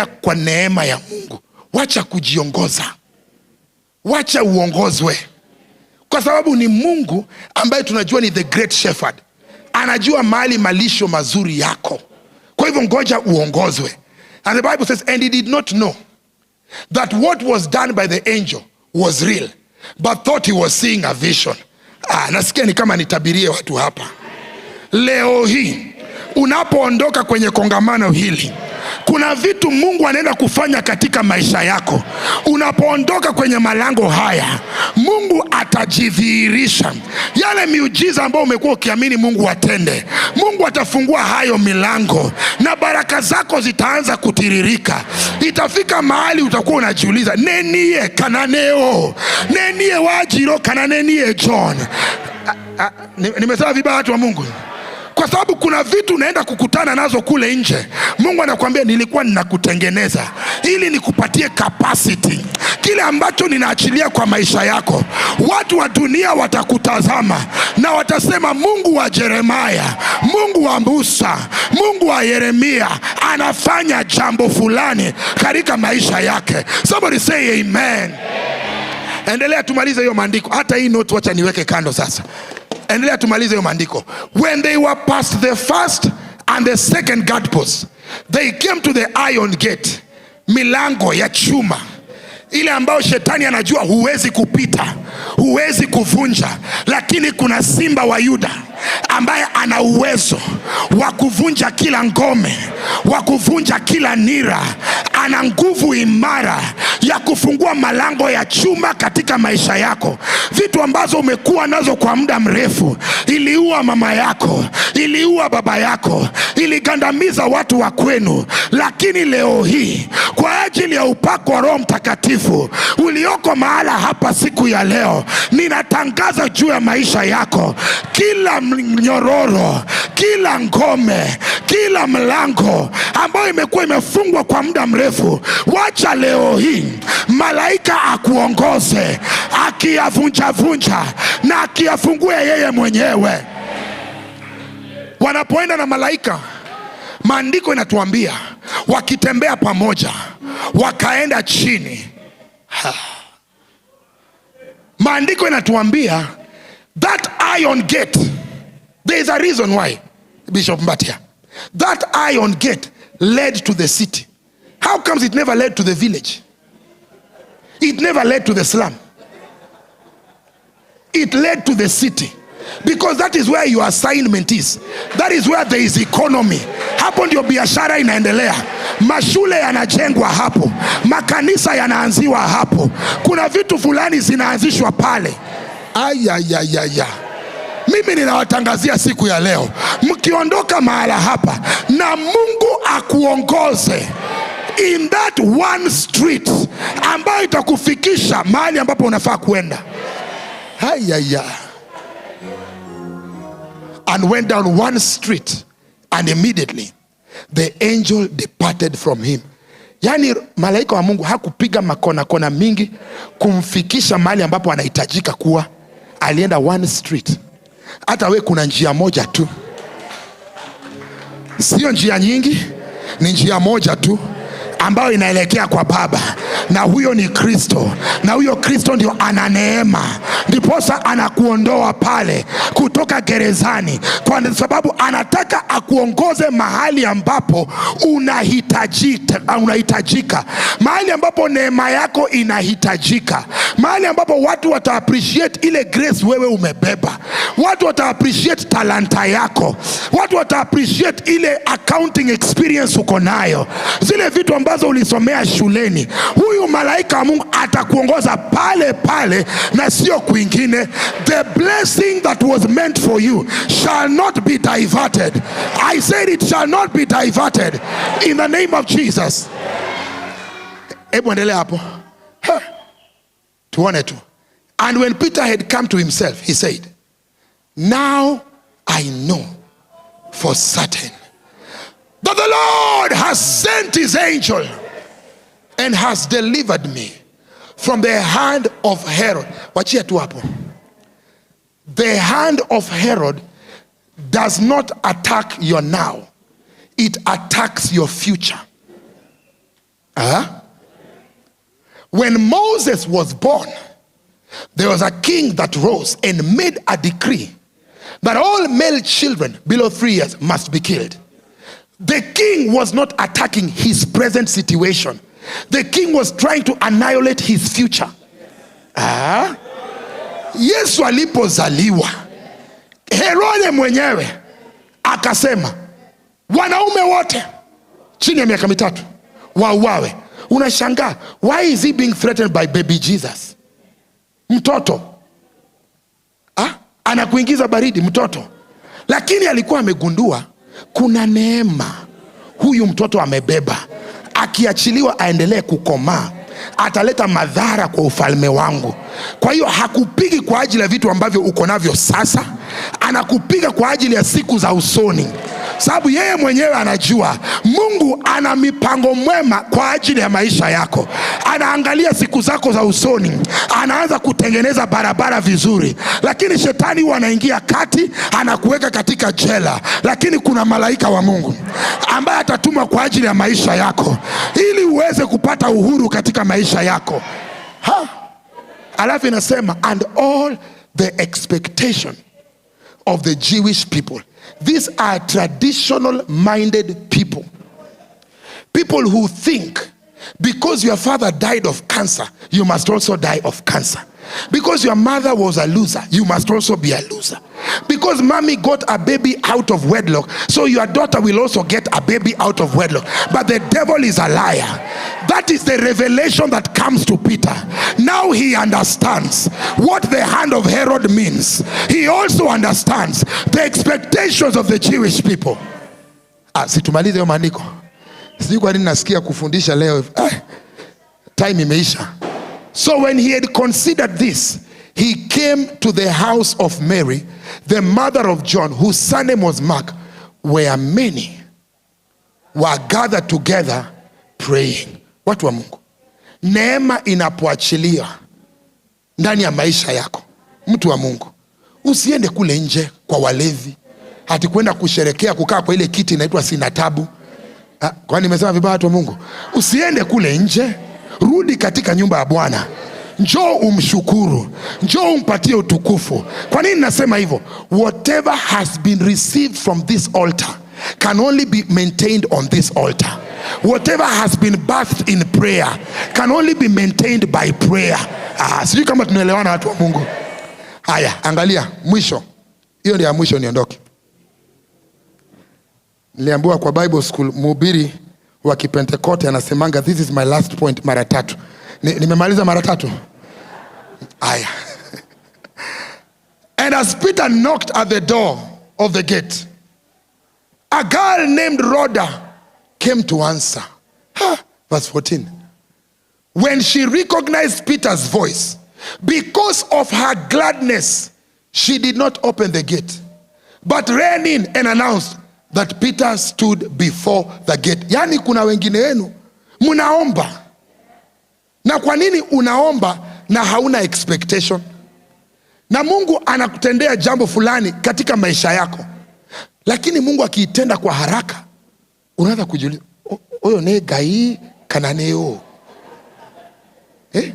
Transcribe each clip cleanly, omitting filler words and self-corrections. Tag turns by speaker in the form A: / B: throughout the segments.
A: Kwa neema ya Mungu, wacha kujiongoza, wacha uongozwe, kwa sababu ni Mungu ambaye tunajua ni the great shepherd, anajua mahali malisho mazuri yako. Kwa hivyo ngoja uongozwe. And the Bible says, "And he did not know that what was done by the angel was real, but thought he was seeing a vision." Ah, nasikia ni kama nitabirie watu hapa leo hii. Unapoondoka kwenye kongamano hili, kuna vitu Mungu anaenda kufanya katika maisha yako. Unapoondoka kwenye malango haya, Mungu atajidhihirisha. Yale miujiza ambayo umekuwa ukiamini Mungu atende, Mungu atafungua hayo milango na baraka zako zitaanza kutiririka. Itafika mahali utakuwa unajiuliza, nenie kananeo, nenie Wajiro kana nenie John. Ah, ah, nimesema vibaya, watu wa Mungu? Kwa sababu kuna vitu unaenda kukutana nazo kule nje. Mungu anakuambia, "Nilikuwa ninakutengeneza ili nikupatie capacity. Kile ambacho ninaachilia kwa maisha yako, watu wa dunia watakutazama na watasema, 'Mungu wa Jeremaya, Mungu wa Musa, Mungu wa Yeremia anafanya jambo fulani katika maisha yake.'" Somebody say amen. Endelea tumalize hiyo maandiko. Hata hii note wacha niweke kando sasa. Endelea tumalize hiyo maandiko. "When they were past the first and the second guard post, they came to the iron gate," milango ya chuma ile ambayo shetani anajua huwezi kupita, huwezi kuvunja, lakini kuna simba wa Yuda ambaye ana uwezo wa kuvunja kila ngome, wa kuvunja kila nira. Ana nguvu imara ya kufungua malango ya chuma katika maisha yako, vitu ambazo umekuwa nazo kwa muda mrefu. Iliua mama yako, iliua baba yako, iligandamiza watu wa kwenu, lakini leo hii kwa ajili ya upako wa Roho Mtakatifu ulioko mahala hapa siku ya leo, ninatangaza juu ya maisha yako, kila mnyororo, kila ngome, kila mlango ambayo imekuwa imefungwa kwa muda mrefu, wacha leo hii malaika akuongoze akiyavunjavunja na akiyafungue yeye mwenyewe. Wanapoenda na malaika, maandiko inatuambia wakitembea pamoja, wakaenda chini. Ha. Maandiko inatuambia that iron gate, there is a reason why, Bishop Mbatia, that iron gate led to the city. How comes it never led to the village? It never led to the slum. It led to the city because that is where your assignment is. That is where there is economy. Hapo ndio biashara inaendelea, mashule yanajengwa hapo, makanisa yanaanziwa hapo, kuna vitu fulani zinaanzishwa pale. Ayayayaya, mimi ninawatangazia siku ya leo, mkiondoka mahala hapa na Mungu akuongoze in that one street ambayo itakufikisha mahali ambapo unafaa kuenda. Ayaya. "And went down one street, and immediately the angel departed from him." Yaani malaika wa Mungu hakupiga makona kona mingi kumfikisha mahali ambapo anahitajika kuwa. Alienda one street. Hata we kuna njia moja tu, sio njia nyingi, ni njia moja tu ambayo inaelekea kwa Baba, na huyo ni Kristo, na huyo Kristo ndio ana neema, ndiposa anakuondoa pale kutoka gerezani, kwa sababu anataka akuongoze mahali ambapo unahitajika, unahitajika, mahali ambapo neema yako inahitajika, mahali ambapo watu wata appreciate ile grace wewe umebeba, watu wata appreciate talanta yako, watu wata appreciate ile accounting experience uko nayo, zile vitu ambazo ulisomea shuleni. Huyu malaika wa Mungu atakuongoza pale pale na sio kwingine. The blessing that was meant for you shall not be diverted. I said it shall not be diverted in the name of Jesus. Hebu endelea hapo. Ha. Tuone tu. "And when Peter had come to himself, he said, 'Now I know for certain that the Lord has sent his angel and has delivered me from the hand of Herod.'" Wachia tu hapo. The hand of Herod does not attack your now, it attacks your future. When Moses was born, there was a king that rose and made a decree that all male children below 3 years must be killed. The king was not attacking his present situation. The king was trying to annihilate his future. Ah? Yesu alipozaliwa, Herode mwenyewe akasema wanaume wote chini ya miaka 3 wauawe. Unashangaa, why is he being threatened by baby Jesus? Mtoto, ah? Anakuingiza baridi mtoto, lakini alikuwa amegundua kuna neema huyu mtoto amebeba, akiachiliwa aendelee kukomaa ataleta madhara kwa ufalme wangu. Kwa hiyo hakupigi kwa ajili ya vitu ambavyo uko navyo sasa, anakupiga kwa ajili ya siku za usoni, sababu yeye mwenyewe anajua Mungu ana mipango mwema kwa ajili ya maisha yako. Anaangalia siku zako za usoni, anaanza kutengeneza barabara vizuri, lakini shetani huwa anaingia kati, anakuweka katika jela, lakini kuna malaika wa Mungu ambaye atatumwa kwa ajili ya maisha yako ili uweze kupata uhuru katika maisha yako, ha? Alafu inasema, and all the expectation of the Jewish people. These are traditional minded people. People who think because your father died of cancer, you must also die of cancer. Because your mother was a loser, you must also be a loser. Because mommy got a baby out of wedlock, so your daughter will also get a baby out of wedlock. But the devil is a liar. That is the revelation that comes to Peter. Now he understands what the hand of Herod means. He also understands the expectations of the Jewish people. Ah, si tumalize hiyo maandiko. Sijui kwa nini nasikia kufundisha leo. Ah, time imeisha. So when he had considered this, he came to the house of Mary, the mother of John, whose surname was Mark, where many were gathered together praying. Watu wa Mungu, neema inapoachilia ndani ya maisha yako, mtu wa Mungu, usiende kule nje kwa walevi, hati kwenda kusherekea kukaa kwa ile kiti inaitwa sina tabu. Ah, kwani nimesema vibaya, watu wa Mungu? Usiende kule nje, rudi katika nyumba ya Bwana, njoo umshukuru, njoo umpatie utukufu. Kwa nini nasema hivyo? Whatever has been received from this altar can only be maintained on this altar. Whatever has been birthed in prayer can only be maintained by prayer. Ah, sijui kama tunaelewana, watu wa Mungu. Haya, angalia mwisho, hiyo ndio ya mwisho, niondoke. Niliambiwa kwa Bible school mhubiri wa Kipentekote anasemanga, "This is my last point," mara tatu. Nimemaliza mara tatu. Haya. And as Peter knocked at the door of the gate, a girl named Rhoda came to answer. Ha, verse 14. When she recognized Peter's voice, because of her gladness, she did not open the gate, but ran in and announced that Peter stood before the gate. Yani kuna wengine wenu mnaomba, na kwa nini unaomba na hauna expectation? Na Mungu anakutendea jambo fulani katika maisha yako, lakini Mungu akiitenda kwa haraka unaanza kujiuliza, "Huyo ne Ngai kana neo, eh?"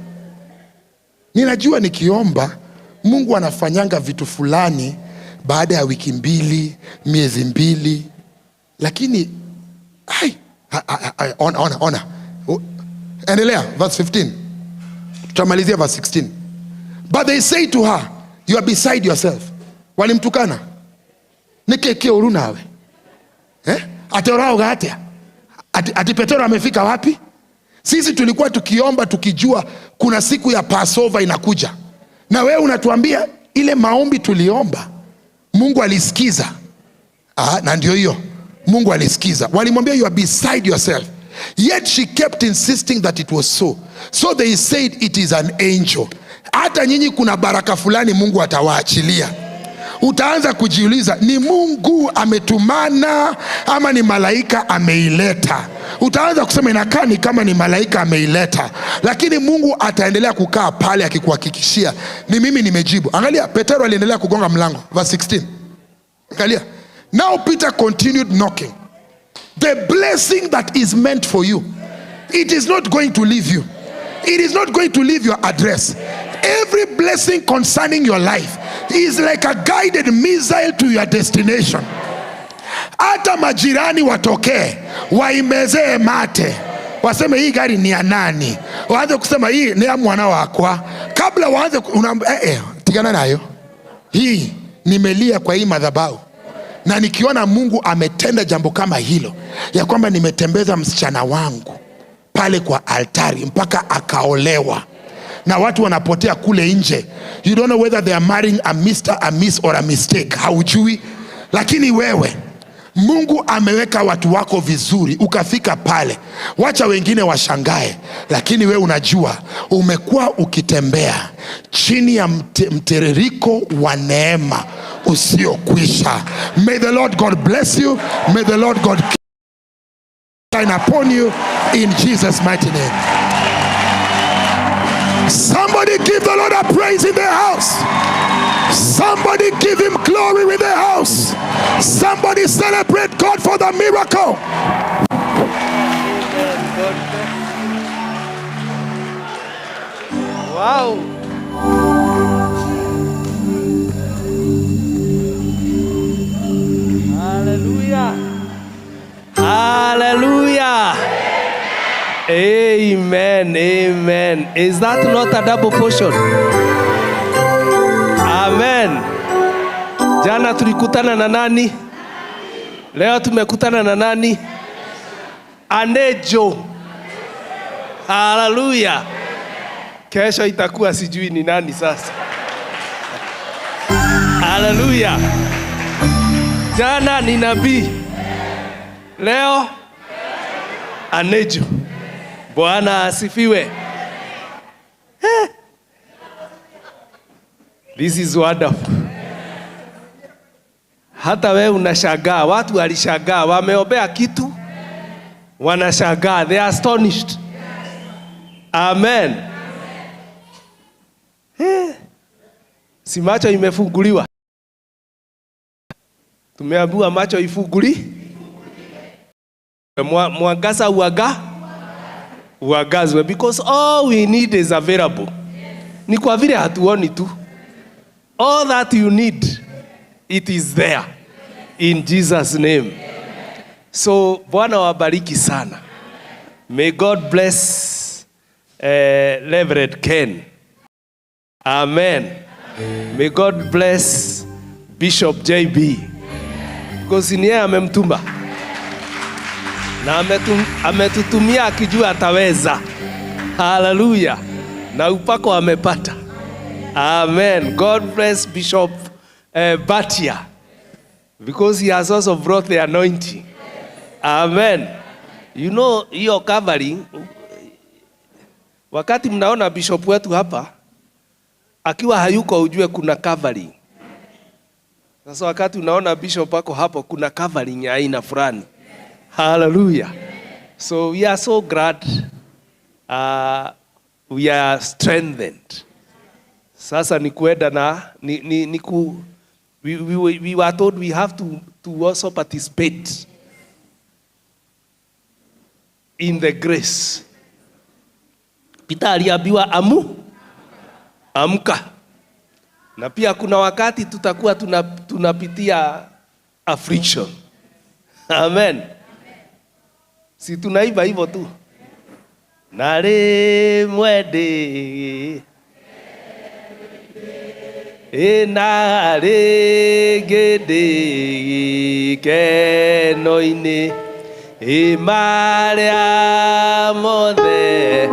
A: Ninajua nikiomba Mungu anafanyanga vitu fulani baada ya wiki 2, miezi 2, lakini ai, ona, ona, ona. Endelea, verse 15. Tutamalizia verse 16. But they say to her, "You are beside yourself." Walimtukana, nĩkĩ kĩũru nawe, eh? Ati ũrauga atĩa? Ati Petero amefika wapi? Sisi tulikuwa tukiomba tukijua kuna siku ya Passover inakuja, na wewe unatuambia ile maombi tuliomba Mungu alisikiza. Ah, na ndio hiyo Mungu alisikiza. Walimwambia, "You are beside yourself." Yet she kept insisting that it was so. So they said, "It is an angel." Hata nyinyi kuna baraka fulani Mungu atawaachilia, utaanza kujiuliza, ni Mungu ametumana ama ni malaika ameileta? Utaanza kusema inakaa ni kama ni malaika ameileta, lakini Mungu ataendelea kukaa pale akikuhakikishia ni mimi nimejibu. Angalia, Petero aliendelea kugonga mlango, verse 16. Angalia, now Peter continued knocking. The blessing that is meant for you, it is not going to leave you. It is not going to leave your address. Every blessing concerning your life is like a guided missile to your destination. Hata majirani watokee waimezee mate, waseme hii gari ni ya nani, waanze kusema hii ni ya mwana wakwa, kabla waanze tigana nayo hii. Nimelia kwa hii madhabahu na nikiona Mungu ametenda jambo kama hilo, ya kwamba nimetembeza msichana wangu pale kwa altari mpaka akaolewa, na watu wanapotea kule nje. You don't know whether they are marrying a Mr, a Miss or a mistake, haujui. Lakini wewe Mungu ameweka watu wako vizuri, ukafika pale. Wacha wengine washangae, lakini wewe unajua umekuwa ukitembea chini ya mtiririko wa neema usiokwisha. May the Lord God bless you. May the Lord God shine upon you in Jesus' mighty name. Somebody give the Lord a praise in the house. Somebody give him glory in the house. Somebody celebrate God for the miracle.
B: God bless you. Wow. Hallelujah. Hallelujah. Amen. Amen. Is that not a double portion? Amen. Jana tulikutana na nani? Leo tumekutana na nani? Anejo. Hallelujah. Kesho itakuwa sijui ni nani sasa. Hallelujah. Jana ni nabii. Leo Anejo. Bwana asifiwe. This is wonderful. Hata we unashangaa, watu walishangaa, wameombea kitu wanashangaa, they are astonished. Amen. Si macho imefunguliwa? Tumeambiwa macho ifunguli. Mwangaza uangazwe, because all we need is available. Ni kwa vile hatuoni tu. All that you need, it is there in Jesus' name. So Bwana wabariki sana. May God bless Reverend Ken. Amen. May God bless Bishop JB. Because ni yeye amemtuma. Na ametutumia akijua ataweza. Hallelujah. Na upako amepata. Amen. God bless Bishop Batia. Because he has also brought the anointing. Amen. You know, hiyo covering, wakati mnaona bishop wetu hapa, akiwa hayuko ujue kuna covering. Sasa wakati unaona bishop ako hapo, kuna covering ya aina fulani. Hallelujah. So we are so glad we are strengthened. Sasa ni kuenda na, ni, ni, ni ku, we were told we have to also participate in the grace. Peter aliambiwa amka. Na pia kuna wakati tutakuwa tunapitia affliction. Amen. Si tunaiba hivyo tu. Nare mwede. Nare gede kenoine. Maria mothe.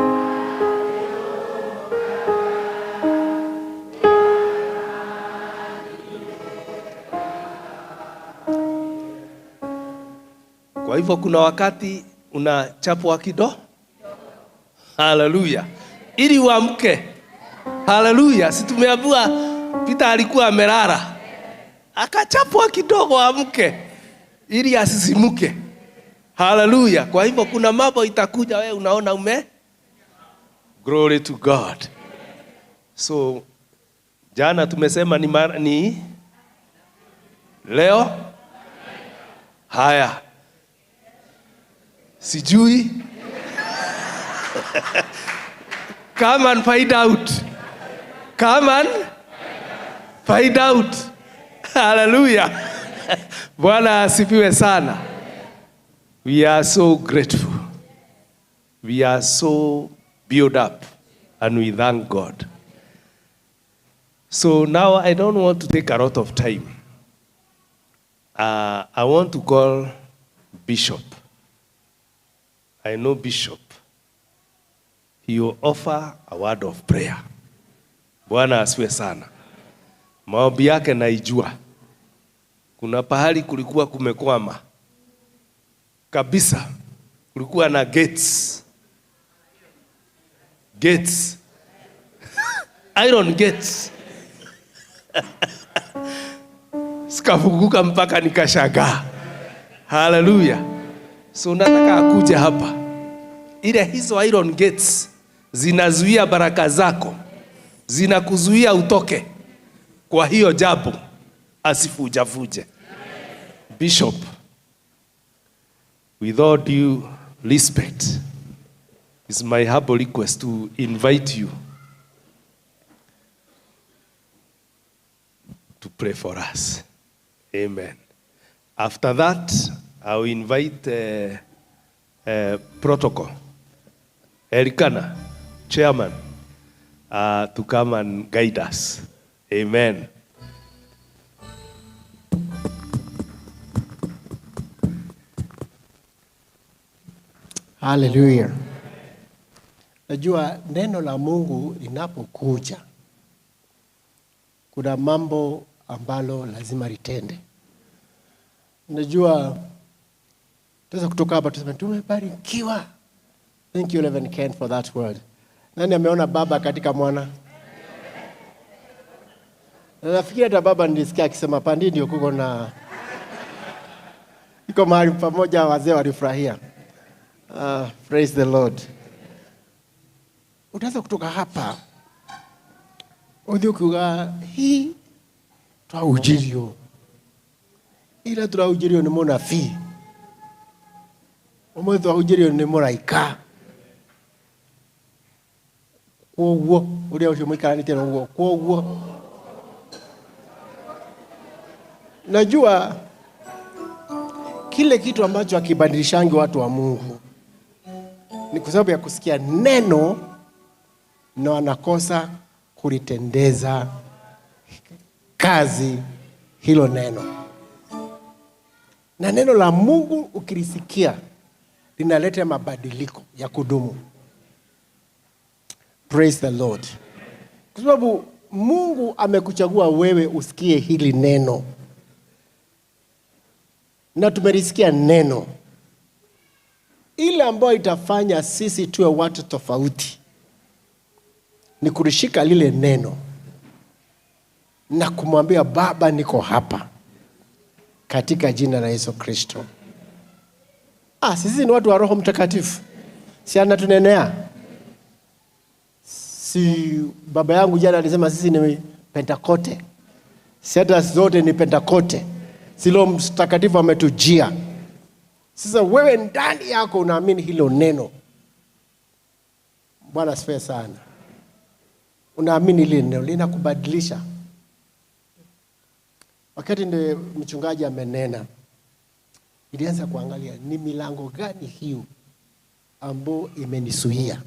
B: Kwa hivyo kuna wakati unachapwa kidogo. Hallelujah. Ili uamke. Hallelujah. Si tumeambiwa Peter alikuwa amelala. Akachapwa kidogo amke ili asisimuke. Hallelujah. Kwa hivyo kuna mambo itakuja wewe unaona ume. Glory to God. So jana tumesema ni leo. Haya. Sijui. Come and find out. Come and find out. Hallelujah. Bwana asifiwe sana. We are so grateful. We are so built up and we thank God. So now I don't want to take a lot of time. I want to call Bishop. I know Bishop. He will offer a word of prayer. Bwana asifiwe sana. Maombi yake naijua. Kuna pahali kulikuwa kumekwama kabisa, kulikuwa na gates. Gates. Iron gates. Zikafunguka mpaka nikashangaa. Hallelujah. So nataka akuje hapa. Ile hizo iron gates zinazuia baraka zako, zinakuzuia utoke. Kwa hiyo jambo asivunjavunje. Bishop, with all due respect, it's my humble request to invite you to pray for us. Amen. After that, I will invite protocol, Elikana, chairman, to come and guide us. Amen.
C: Hallelujah. Najua neno la Mungu linapokuja kuna mambo ambalo lazima litende. Najua tuweza kutoka hapa tuseme tumebarikiwa. Thank you, Reverend Ken, for that word. Nani ameona baba katika mwana? Na nafikiri hata baba nilisikia akisema pandi ndio kuko na iko mahali pamoja, wazee walifurahia. Praise the Lord. Utaweza kutoka hapa uthi ukiuga hii twahujirio, ila turahujirio ni munabii, umuthi twahujirio ni muraika. Kwoguo uria ucio muikaranite naguo, kwoguo najua kile kitu ambacho hakibadilishangi watu wa Mungu ni kwa sababu ya kusikia neno na wanakosa kulitendeza kazi hilo neno. Na neno la Mungu ukilisikia linaleta mabadiliko ya kudumu. Praise the Lord. Kwa sababu Mungu amekuchagua wewe usikie hili neno. Na tumelisikia neno. Ile ambayo itafanya sisi tuwe watu tofauti ni kulishika lile neno na kumwambia Baba, niko hapa katika jina la Yesu Kristo. Sisi ni watu wa Roho Mtakatifu. Si anatunenea? Si baba yangu jana alisema sisi ni Pentekote. Si hata zote ni Pentekote. Si Roho Mtakatifu ametujia. Sasa wewe ndani yako unaamini hilo neno. Bwana asifiwe sana. Unaamini hilo neno linakubadilisha. Wakati ndiye mchungaji amenena, nilianza kuangalia ni milango gani hiyo ambayo imenizuia.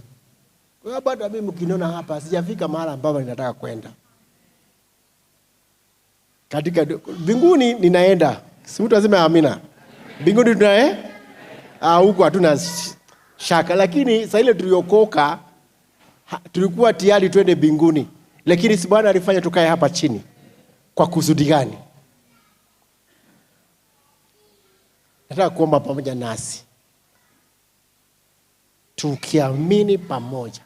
C: Kwa hiyo bado mimi mkiniona hapa sijafika mahali ambapo ninataka kwenda. Katika mbinguni ninaenda. Si mtu aseme amina. Mbinguni tunaye? Huko hatuna shaka, lakini saa ile tuliokoka tulikuwa tayari twende mbinguni. Lakini si Bwana alifanya tukae hapa chini. Kwa kusudi gani? Nataka kuomba pamoja nasi. Tukiamini pamoja.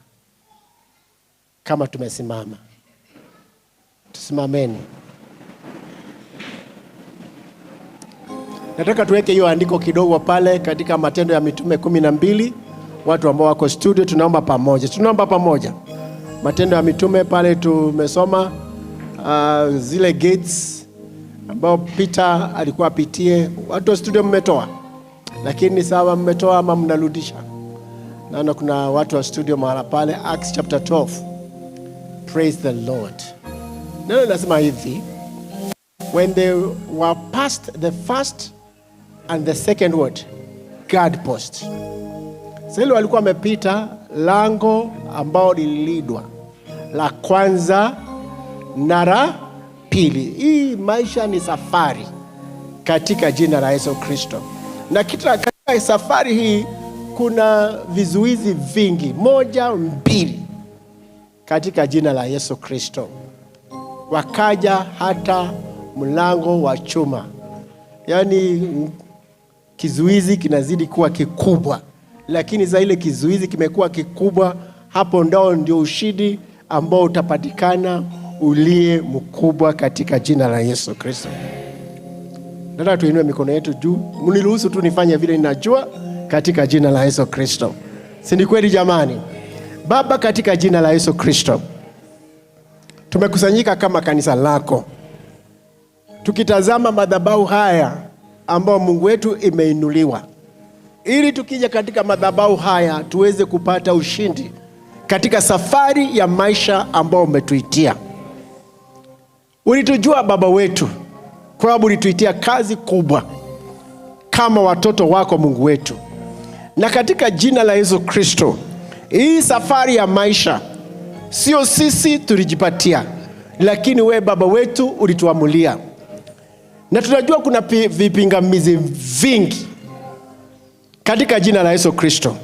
C: Kama tumesimama. Tusimameni. Nataka tuweke hiyo andiko kidogo pale katika Matendo ya Mitume 12. Watu ambao wako studio tunaomba pamoja. Tunaomba pamoja. Matendo ya Mitume pale tumesoma zile gates ambao Peter alikuwa apitie. Watu wa studio mmetoa. Lakini sawa, mmetoa ama mnarudisha? Naona kuna watu wa studio mahala pale, Acts chapter 12. Praise the Lord. Neno linasema hivi, when they were past the first and the second word, guard post. Sasa walikuwa wamepita lango ambao lililindwa la kwanza na la pili. Hii maisha ni safari katika jina la Yesu Kristo. Na katika safari hii kuna vizuizi vingi, 1, 2, katika jina la Yesu Kristo. Wakaja hata mlango wa chuma, yaani kizuizi kinazidi kuwa kikubwa, lakini za ile kizuizi kimekuwa kikubwa, hapo ndio ushindi ambao utapatikana uliye mkubwa katika jina la Yesu Kristo. Nataka tuinue mikono yetu juu. Mniruhusu tu nifanye vile ninajua katika jina la Yesu Kristo. Si ni kweli jamani? Baba, katika jina la Yesu Kristo, tumekusanyika kama kanisa lako, tukitazama madhabahu haya ambao Mungu wetu imeinuliwa, ili tukija katika madhabahu haya tuweze kupata ushindi katika safari ya maisha ambao umetuitia. Ulitujua Baba wetu, kwa sababu ulituitia kazi kubwa kama watoto wako Mungu wetu. Na katika jina la Yesu Kristo, hii safari ya maisha sio sisi tulijipatia, lakini we Baba wetu ulituamulia. Na tunajua kuna vipingamizi vingi katika jina la Yesu Kristo.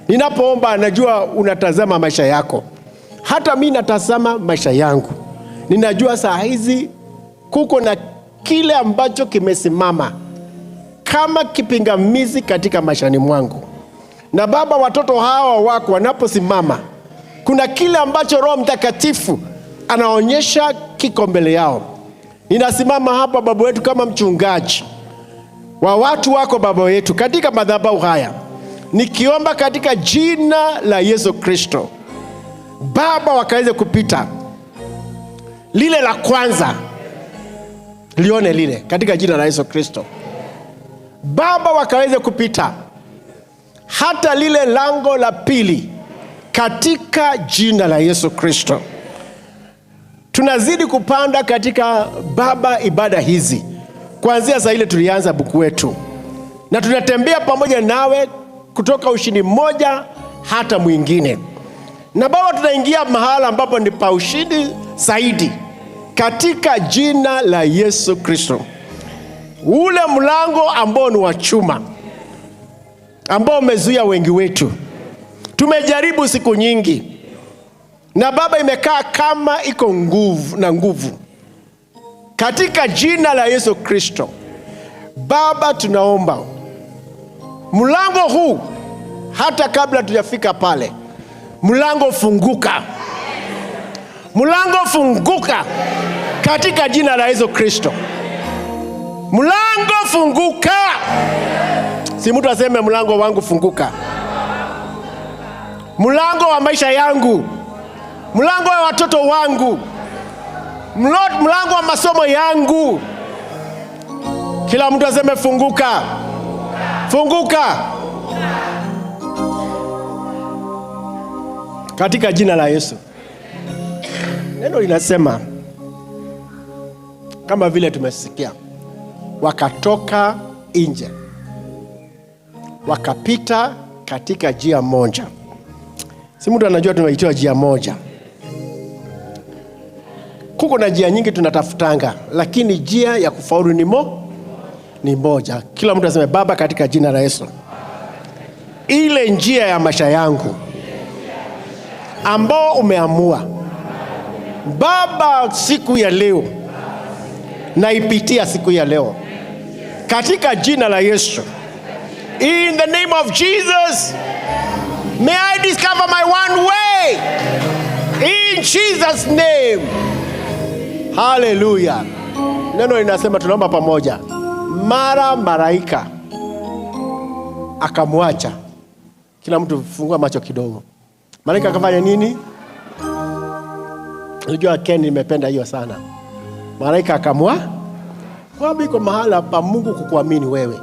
C: Ninapoomba najua unatazama maisha yako. Hata mimi natazama maisha yangu. Ninajua saa hizi kuko na kile ambacho kimesimama kama kipingamizi katika maishani mwangu. Na Baba, watoto hawa wako wanaposimama, kuna kile ambacho Roho Mtakatifu anaonyesha kiko mbele yao. Ninasimama hapa Baba wetu kama mchungaji wa watu wako Baba wetu katika madhabahu haya, nikiomba katika jina la Yesu Kristo, Baba, wakaweze kupita lile la kwanza, lione lile katika jina la Yesu Kristo. Baba, wakaweze kupita hata lile lango la pili katika jina la Yesu Kristo. Tunazidi kupanda katika Baba ibada hizi kuanzia saa ile tulianza buku wetu, na tunatembea pamoja nawe kutoka ushindi mmoja hata mwingine. Na Baba, tunaingia mahala ambapo ni pa ushindi zaidi katika jina la Yesu Kristo. Ule mlango ambao ni wa chuma ambao umezuia wengi wetu, tumejaribu siku nyingi, na Baba imekaa kama iko nguvu na nguvu. Katika jina la Yesu Kristo, Baba, tunaomba mlango huu, hata kabla tujafika pale, mlango funguka, mlango funguka katika jina la Yesu Kristo. Mlango funguka. Si mtu aseme mlango wangu funguka. Mlango wa maisha yangu, mlango wa watoto wangu, mlango wa masomo yangu. Kila mtu aseme funguka. Funguka. Katika jina la Yesu. Neno linasema kama vile tumesikia, wakatoka nje, wakapita katika njia moja. Si mtu anajua tunaitwa njia moja. Kuko na njia nyingi tunatafutanga, lakini njia ya kufaulu ni moja. Kila mtu aseme Baba, katika jina la Yesu, ile njia ya maisha yangu ambao umeamua Baba siku ya leo, naipitia siku ya leo katika jina la Yesu. In the name of Jesus, may I discover my one way. In Jesus' name. Hallelujah. Neno linasema tunaomba pamoja. Mara malaika akamwacha. Kila mtu fungua macho kidogo. Malaika akafanya nini? Unajua Ken, nimependa hiyo sana. Malaika akamwa. Kwa iko mahala pa Mungu kukuamini wewe.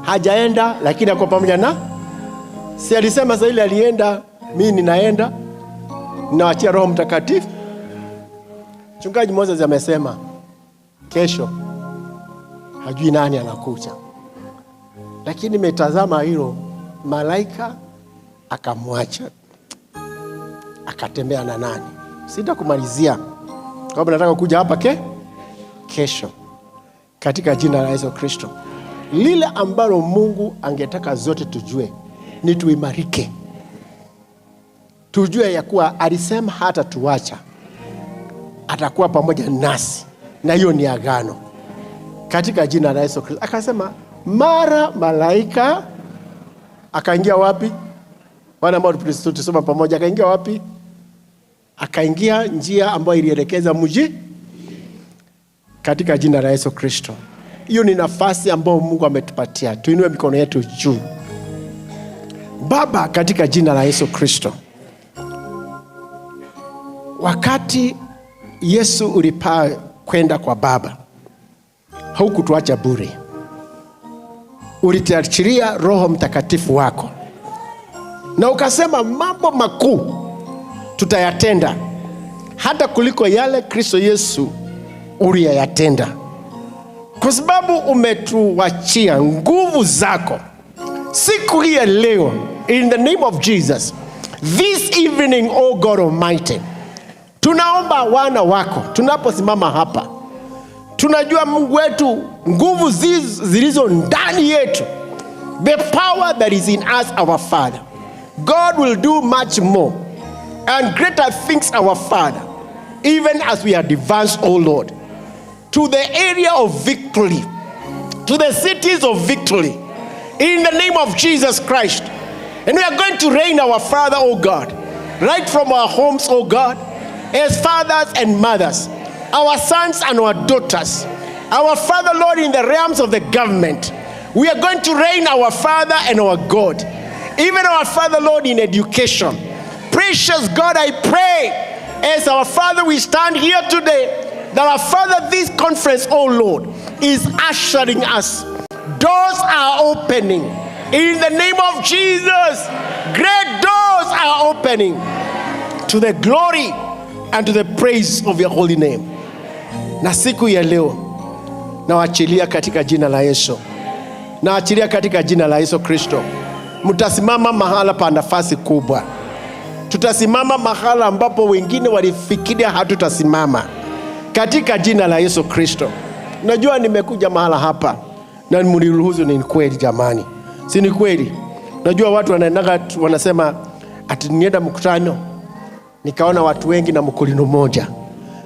C: Hajaenda lakini ako pamoja na. Si alisema sasa ile alienda, mimi ninaenda, ninaachia Roho Mtakatifu. Mchungaji Moses amesema kesho hajui nani anakuja, lakini nimetazama hilo, malaika akamwacha akatembea na nani. Sitakumalizia kwa sababu nataka kuja hapa kesho, katika jina la Yesu Kristo. Lile ambalo Mungu angetaka zote tujue ni tuimarike, tujue ya kuwa alisema hata tuacha, atakuwa pamoja nasi, na hiyo ni agano katika jina la Yesu Kristo. Akasema mara malaika akaingia wapi? Wale ambao tulisoma pamoja, akaingia wapi? Akaingia njia ambayo ilielekeza mji, katika jina la Yesu Kristo. Hiyo ni nafasi ambayo Mungu ametupatia. Tuinue mikono yetu juu. Baba, katika jina la Yesu Kristo, wakati Yesu ulipaa kwenda kwa Baba, haukutuacha bure. Ulituachilia Roho Mtakatifu wako na ukasema mambo makuu tutayatenda hata kuliko yale Kristo Yesu uliyatenda, kwa sababu umetuachia nguvu zako siku hii ya leo. In the name of Jesus, this evening, O God Almighty, tunaomba wana wako tunaposimama hapa, tunajua Mungu wetu, nguvu zilizo ndani yetu, the power that is in us, our Father, God will do much more and greater things, our Father, even as we advance, O Lord, to the area of victory, to the cities of victory, in the name of Jesus Christ. And we are going to reign, our Father, O God, right from our homes, O God, as fathers and mothers, our sons and our daughters, our Father, Lord, in the realms of the government. We are going to reign, our Father and our God, even our Father, Lord, in education. Precious God, I pray, as our Father, we stand here today, that our Father, this conference, oh Lord, is ushering us. Doors are opening. In the name of Jesus, great doors are opening to the glory and to the praise of your holy name. Na siku ya leo nawaachilia katika jina la Yesu, naachilia katika jina la Yesu Kristo. Mtasimama mahala pa nafasi kubwa, tutasimama mahala ambapo wengine walifikiria hatutasimama, katika jina la Yesu Kristo. Najua nimekuja mahala hapa na mniruhusu, ni kweli jamani, si ni kweli? Najua watu wanaendaga wanasema ati nienda mkutano nikaona watu wengi na mkulino moja.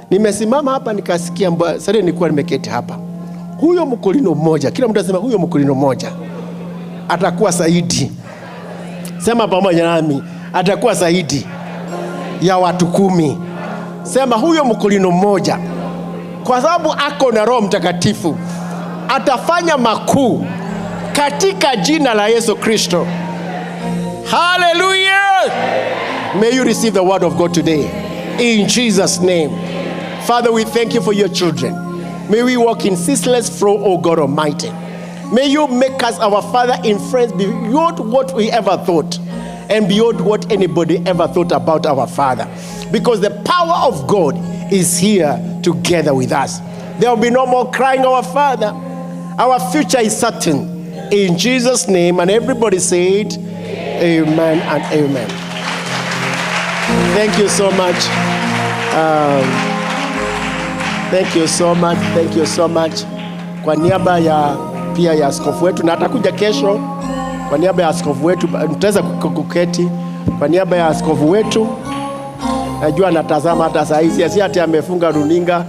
C: Nimesimama hapa nikasikia, sasa nilikuwa nimeketi hapa, huyo mkulino mmoja, kila mtu anasema huyo mkulino mmoja atakuwa zaidi. Sema pamoja nami, atakuwa zaidi ya watu 10. Sema huyo mkulino mmoja, kwa sababu ako na Roho Mtakatifu, atafanya makuu katika jina la Yesu Kristo. Hallelujah! May you receive the word of God today in Jesus' name. Father, we thank you for your children. May we walk in ceaseless flow, O God Almighty. May you make us, our Father, in friends beyond what we ever thought and beyond what anybody ever thought about our Father. Because the power of God is here together with us. There will be no more crying, our Father. Our future is certain. In Jesus' name, and everybody said, amen and amen. Thank you so much. Thank you so much. Thank you so much. Kwa niaba ya pia ya askofu wetu, na atakuja kesho. Kwa niaba ya askofu wetu, mtaweza kuketi. Kwa niaba ya askofu wetu, najua anatazama hata saa hizi, si ati amefunga runinga,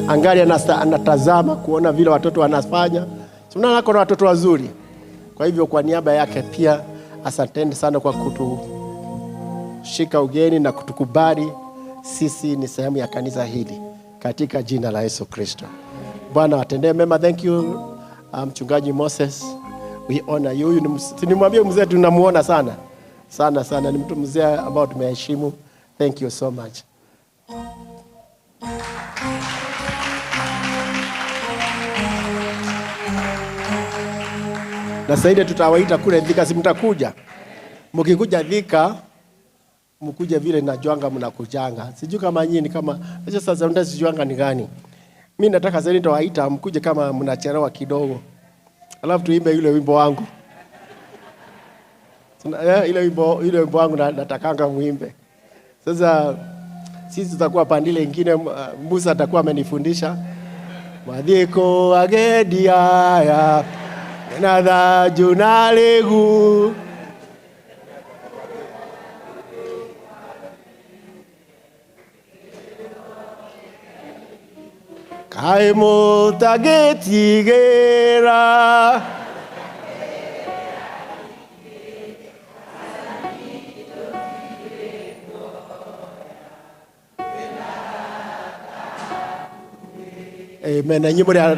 C: angali anatazama kuona vile watoto wanafanya. Si unaona ako na watoto wazuri. Kwa hivyo kwa niaba yake pia asanteni sana kwa kutushika ugeni na kutukubali. Sisi ni sehemu ya kanisa hili katika jina la Yesu Kristo. Bwana atendee mema. Thank you, Mchungaji Moses. We honor you. Huyu ni nimwambie mzee tunamuona sana. Sana sana, ni mtu mzee ambao tumeheshimu. Thank you so much. Na saidi tutawaita kule Thika, si mtakuja? Mkikuja Thika mkuje vile najuanga mnakujanga. Sijui kama nyinyi kama sasa ndio sijuanga ni gani. Mimi nataka sasa nitawaita mkuje kama mnachelewa kidogo. Alafu tuimbe ile wimbo wangu. Ile wimbo wangu natakanga muimbe. Sasa sisi tutakuwa pande ile ingine, Musa atakuwa amenifundisha mathiko agendi aya na thanju na rĩgu. Kaĩ mũtangĩtigĩra. Amen. Na nyimbo ya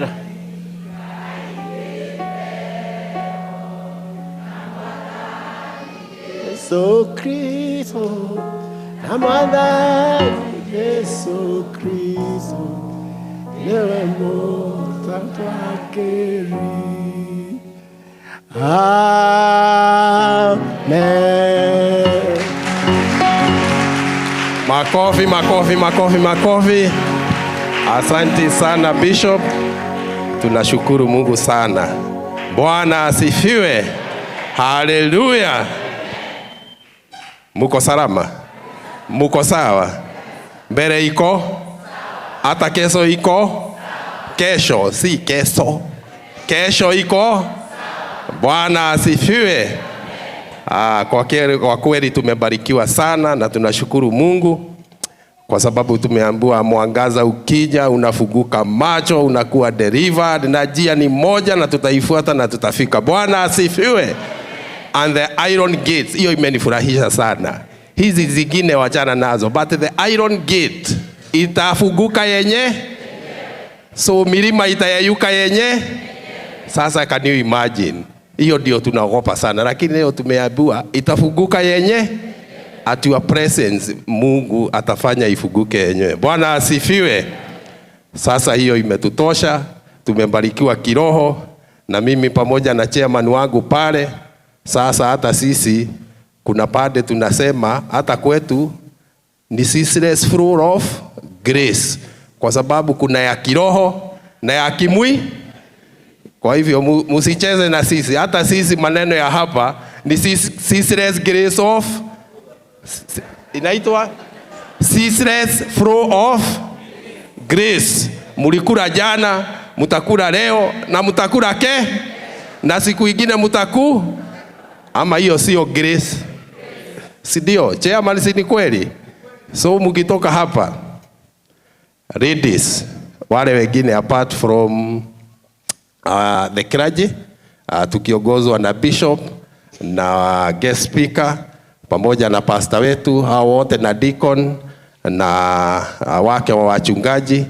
C: Yesu Kristo na Mwathani Yesu Kristo niwe mũtatwakĩri. Amen.
B: Makofi, makofi, makofi, makofi. Asante sana, Bishop. Tunashukuru Mungu sana. Bwana asifiwe. Haleluya. Muko salama? Muko sawa? Mbele iko? Hata kesho iko? Kesho, si kesho. Kesho iko? Bwana asifiwe. Ah, kwa kweli tumebarikiwa sana na tunashukuru Mungu kwa sababu tumeambiwa mwangaza ukija unafunguka macho, unakuwa delivered, na njia ni moja na tutaifuata na tutafika. Bwana asifiwe. And the iron gates, hiyo imenifurahisha sana. Hizi zingine wachana nazo, but the iron gate itafunguka yenye, so milima itayayuka yenye. Sasa can you imagine? Hiyo ndio tunaogopa sana, lakini leo tumeambiwa itafunguka yenye. At your presence Mungu atafanya ifunguke yenyewe. Bwana asifiwe. Sasa hiyo imetutosha, tumebarikiwa kiroho na mimi pamoja na chairman wangu pale. Sasa hata sisi kuna pande tunasema hata kwetu ni ceaseless flow of grace, kwa sababu kuna ya kiroho na ya kimwi. Kwa hivyo musicheze na sisi, hata sisi maneno ya hapa ni ceaseless grace of, inaitwa ceaseless flow of grace. Mulikula jana, mutakula leo na mutakula na siku ingine mutaku, ama hiyo sio grace? Si ndio? Chairman, si ni kweli? So mkitoka hapa, ladies, wale wengine apart from the clergy, tukiongozwa na bishop na guest speaker pamoja na pastor wetu, hao wote na deacon na wake wa wachungaji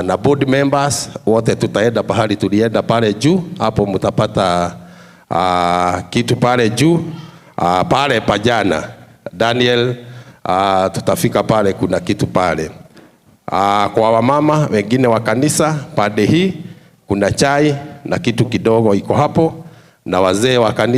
B: na board members wote, tutaenda pahali tulienda pale juu. Hapo mtapata kitu pale juu, pale pajana Daniel, tutafika pale, kuna kitu pale. Kwa wamama wengine wa kanisa pande hii kuna chai na kitu kidogo iko hapo, na wazee wa kanisa.